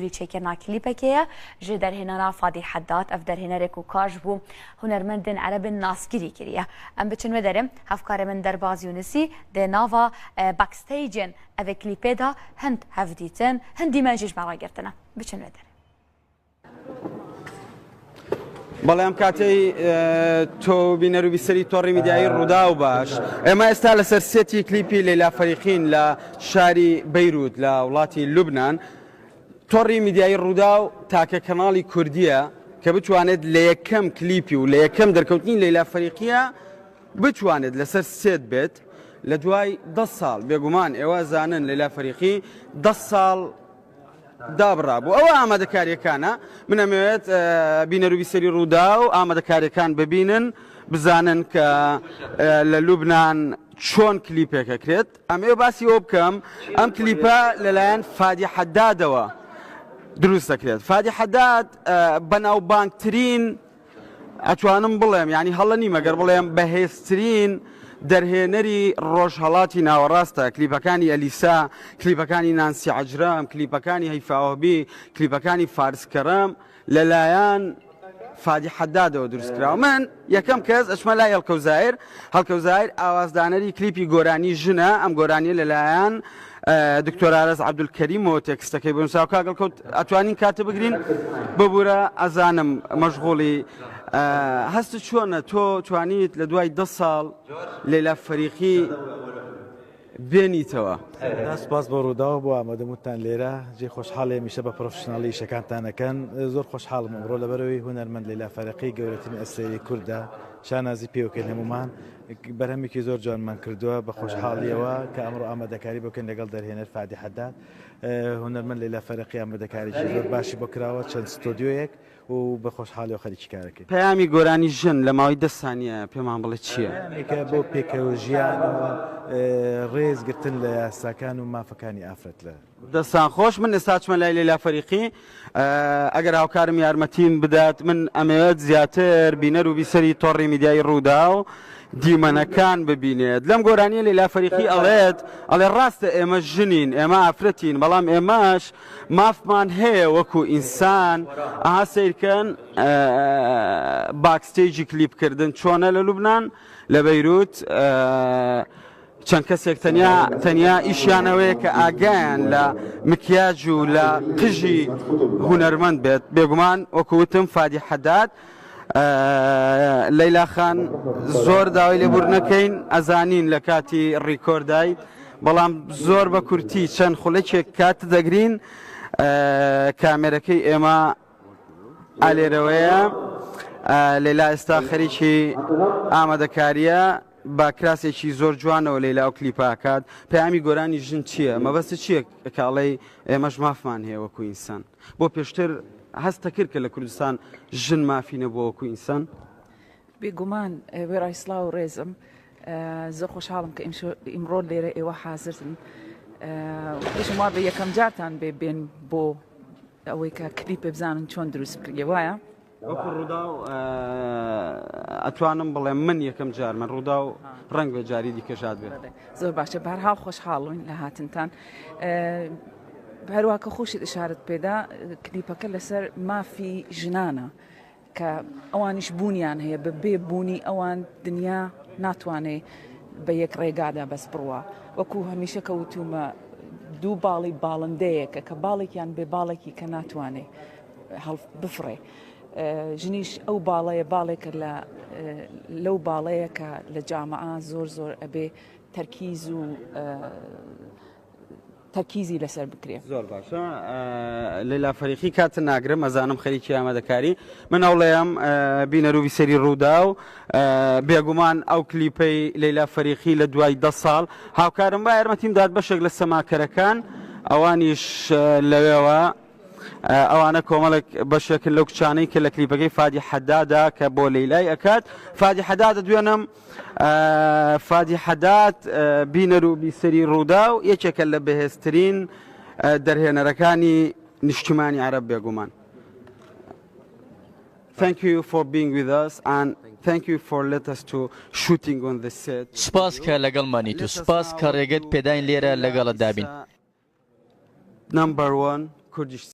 لی çêkirina klîpekê ye ji derhênera Fadî Heddad. Ev derhênerê ku kar ji bo hunermendên erebên naskirî kiriye. Em biçin wê derê, hevkarê min Derbaz Yûnisî di nava backstagên evê klîpê de hind hevdîtin, hind dîmen jî ji me re girtine. Biçin wê derê. بەڵێ ئەم کاتەی تۆ بینەر و بیسەری تۆڕی میدیایی ڕووداو باش ئێمە ئێستا لەسەر سێتی کلیپی لەیلا فەریقین لە شاری بەیروت لە وڵاتی لوبناان تۆڕی میدیایی ڕووداو تاکە کەناڵی کوردیە کە بتوانێت لە یەکەم کلیپی و لە یەکەم دەرکەوتنی لەیلا فەریقیە بتوانێت لەسەر سێت بێت لە دوای دە ساڵ بێگومان ئێوە زانن لەیلا فەریقی دە ساڵ دابڕابوو ئەوە ئامادەکاریەکانە من ئەمەوێت بینەر و بیسەری ڕوودا و ئامادەکاریەکان ببینن بزانن کە لە لوبناان چۆن کلیپێکەکرێت ئەمەوێ باسی ئەوە بکەم ئەم کلیپە لەلایەن فادی حەدادەوە دروست دەکرێت فادی حەداد بەناوبانگترین ئەتوانم بڵێم یانی هەڵە نیمە گەر بڵێم بەهێزترین دەرهێنەری ڕۆژهەڵاتی ناوەڕاستە کلیپەکانی ئەلیسا کلیپەکانی نانسی عەجرەم کلیپەکانی هەیفا وەهبی کلیپەکانی فارس کەرەم لەلایەن فادی حەدادەوە دروست کراوە من یەکەم کەس ئەچمە لای هەڵکەوت زاهیر هەڵکەوت زاهیر ئاوازدانەری کلیپی گۆرانی ژنە ئەم گۆرانیە لەلایەن دکتۆر ئارەز عەبدولکەریمەوە تێکستەکەی بۆ نووسراوە. کاک هەڵکەوت ئەتوانین کاتە بگرین؟ ببورە ئەزانم مەشغوڵی. هەستت چۆنە تۆ توانیت لە دوای دە ساڵ لەیلا فەریقی بێنیتەوە؟ سەرەتا سوپاس بۆ ڕووداو بۆ ئامادەبوونتان لێرە، جێی خۆشحاڵی هەمیشە بە پرۆفشناڵی ئیشەکانتان ئەکەن. زۆر خۆشحاڵم ئەمڕۆ لەبەرئەوەی هونەرمەند لەیلا فەریقی گەورەترین ئەستێرەی کوردە، شانازی پێوەکەین هەموومان. بەرهەمێکی زۆر جوانمان کردووە بە خۆشحاڵیەوە کە ئەمڕۆ ئامادەکاری بکەین لەگەڵ دەرهێنەر فادی حەداد هونەرمەند لەیلا فەرقی ئامادەکاریی زۆر باشی بۆ کراوە چەند ستۆدیۆیەک و بە خۆشحاڵیەوە خەریکی کارەکەین. پەیامی گۆرانی ژن لە ماوەی دە سانیە پێمان بڵێ چییە؟ پەیامێکە بۆ پێکەوە ژیان و ڕێز گرتن لە یاساکان و مافەکانی ئافرەت لە. دەستان خۆش من ئێستا چمە لای لەیلا فەریقی ئەگەر هاوکارم یارمەتیم بدات من ئەمەوێت زیاتر بینەر و بیسەری تۆڕی میدیایی ڕووداو دیمەنەکان ببینێت لەم گۆرانیە لەیلا فەریقی ئەڵێت ئەڵێ ڕاستە ئێمە ژنین ئێمە ئافرەتین بەڵام ئێمەش مافمان هەیە وەکو ئینسان ئەها سەیرکەن backstage ی کلیپکردن چۆنە لە لوبناان لە بەیروت چەند کەسێک تەنیا تەنیا ئیشیان ئەوەیە کە ئاگایان لە مکیاج و لە قژی هونەرمەند بێت بێگومان وەکو وتم فادی حەداد لەیلا خان زۆر داوای لێبوردنەکەین ئەزانین لە کاتی ڕیکۆردای بەڵام زۆر بە کورتی چەند خولەکێک کات دەگرین کامێرەکەی ئێمە ئالێرەوەیە لەیلا ئێستا خەریکی ئامادەکاریە بە کراسێکی زۆر جوانەوە لەیلا ئەو کلیپە ئەکات پەیامی گۆرانی ژن چییە مەبەستت چییە کە ئەڵێی ئێمەش مافمان هەیە وەکو ئینسان بۆ پێشتر هەستە کرد کە لە کوردستان ژن مافی نەبووە وەکو ئینسان؟ بێگومان وێڕای سڵاو و ڕێزم زۆر خۆشحاڵم کە ئیمڕۆ لێرە ئێوە حازرن پێشم وا بێ یەکەم جارتان بێ بێن بۆ ئەوەی کە کلیپێ بزانن چۆن دروست بکرێ وایە؟ وەکو ڕووداو ئەتوانم بڵێم من یەکەم جار من ڕووداو ڕەنگ بێ جاری دیکە ژات بێت زۆر باشە بەرحاڵ خۆشحاڵین لە هاتنتان هەروە کە خۆشت ئشارت پێدا کلیپەکە لەسەر مافی ژنانە کە ئەوانیش بوونیان هەیە بە بێ بوونی ئەوان دنیا ناتوانێ بە یەک ڕێگادا بەس بڕوا وەکو هەمیشە کە وتومە دوو باڵی باڵندەیەکە کە باڵێکیان بێ باڵێکی کە ناتوانێ بفڕێ ژنیش ئەو باڵەیە باڵێکە لە لەو باڵەیە کە لە جامعە زۆر زۆر ئەبێ تەرکیز و تەرکیزی لەسەر بکرێ. زۆر باشە لەیلا فەریقی کاتت ناگرم ئەزانم خەریکی ئامادەکاری من ئەوڵێم بینەر و بیسەری ڕووداو بێگومان ئەو کلیپەی لەیلا فەریقی لە دوای دە ساڵ هاوکارم با یارمەتیم دات بەشێک لە سەماکەرەکان ئەوانیش لەوێوە ئەوانە کۆمەڵێک بەشێکن لەو کچانەی کە لە کلیپەکەی فادی حەدادا کە بۆ لەیلای ئەکات فادی حەدادە دوێنم فادی حەداد بینەر و بیسەری ڕووداو یەکێکە لە بەهێزترین دەرهێنەرەکانی نیشتیمانی عەرەب بێگومان. Thank you for being with us and thank you for let us to shooting on the set. سوپاس کە لەگەڵمانیت و سوپاس کە ڕێگەت پێداین لێرە لەگەڵتدا بین. Number one Kurdish.